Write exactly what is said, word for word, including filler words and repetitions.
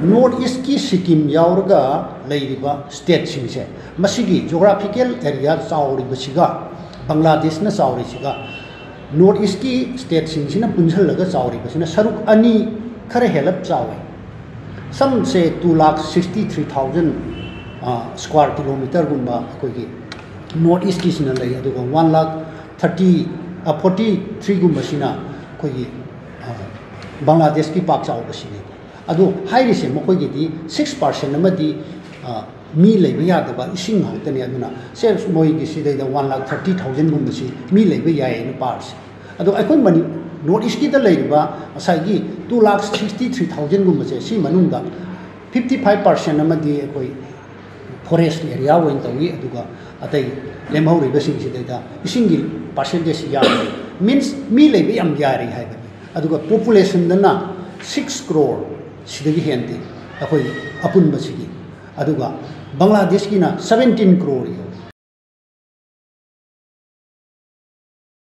North East ꯀꯤ ꯁꯤꯛꯀꯤꯝ ꯌꯥꯎꯔꯒ ꯂꯩꯔꯤꯕ state ꯁꯤꯡꯁꯦ, ꯃꯁꯤꯒꯤ geographical area ꯆꯥꯎꯔꯤꯕꯁꯤꯒ, ꯕꯪꯒ꯭ꯂꯥꯗꯦꯁꯅ ꯆꯥꯎꯔꯤꯁꯤꯒ, North East ꯀꯤ state ꯁꯤꯡꯁꯤꯅ ꯄꯨꯟꯁꯤꯜꯂꯒ ꯆꯥꯎꯔꯤꯕꯁꯤꯅ ꯁꯔꯨꯛ ꯑꯅꯤ ꯈꯔ ꯍꯦꯜꯂꯞ ꯆꯥꯎꯋꯦ꯫ Some say two lakh sixty three thousand square kilometer ꯒꯨꯝꯕ ꯑꯩꯈꯣꯏꯒꯤ North East ꯀꯤꯁꯤꯅ ꯂꯩ, ꯑꯗꯨꯒ one lakh thirty, forty three ꯒꯨꯝꯕꯁꯤꯅ ꯑꯩꯈꯣꯏꯒꯤ, ꯑ, ꯕꯪꯒ꯭ꯂꯥꯗꯦꯁꯀꯤ ꯄꯥꯛ ꯆꯥꯎꯕꯁꯤꯅꯤ꯫ ꯑꯗꯨ ꯍꯥꯏꯔꯤꯁꯦ ꯃꯈꯣꯏꯒꯤꯗꯤ six percent ꯑꯃꯗꯤ, ꯑ, ꯃꯤ ꯂꯩꯕ ꯌꯥꯗꯕ ꯏꯁꯤꯡ ꯉꯥꯛꯇꯅꯤ꯫ ꯑꯗꯨꯅ ꯁꯦ ꯃꯣꯏꯒꯤ ꯁꯤꯗꯩꯗ one lakh thirty thousand ꯒꯨꯝꯕꯁꯤ ꯃꯤ ꯂꯩꯕ ꯌꯥꯏꯌꯦꯅ ꯄꯥꯔꯁꯦ꯫ ꯑꯗꯣ ꯑꯩꯈꯣꯏ ꯃꯅꯤ-, North East ꯀꯤꯗ ꯂꯩꯔꯤꯕ ꯉꯁꯥꯏꯒꯤ two lakh sixty three thousand ꯒꯨꯝꯕꯁꯦ, ꯁꯤ ꯃꯅꯨꯡꯗ fifty five percent ꯑꯃꯗꯤ ꯑꯩꯈꯣꯏ forest area ꯑꯣꯏꯅ ꯇꯧꯏ, ꯑꯗꯨꯒ ꯑꯇꯩ ꯂꯦꯝꯍꯧꯔꯤꯕꯁꯤꯡꯁꯤꯗꯩꯗ ꯏꯁꯤꯡꯒꯤ percentage ꯁꯤ ꯌꯥꯝꯃꯤ, means ꯃꯤ ꯂꯩꯕ ꯌꯥꯝ ꯌꯥꯔꯤ ꯍꯥꯏꯕꯅꯤ꯫ ꯑꯗꯨꯒ population ꯗꯅ six crore, ꯁꯤꯗꯒꯤ ꯍꯦꯟꯗꯦ ꯑꯩꯈꯣꯏ ꯑꯄꯨꯟꯕꯁꯤꯒꯤ꯫ ꯑꯗꯨꯒ ꯕꯪꯒ꯭ꯂꯥꯗꯦꯁꯀꯤꯅ seventeen crore ꯌꯧꯏ꯫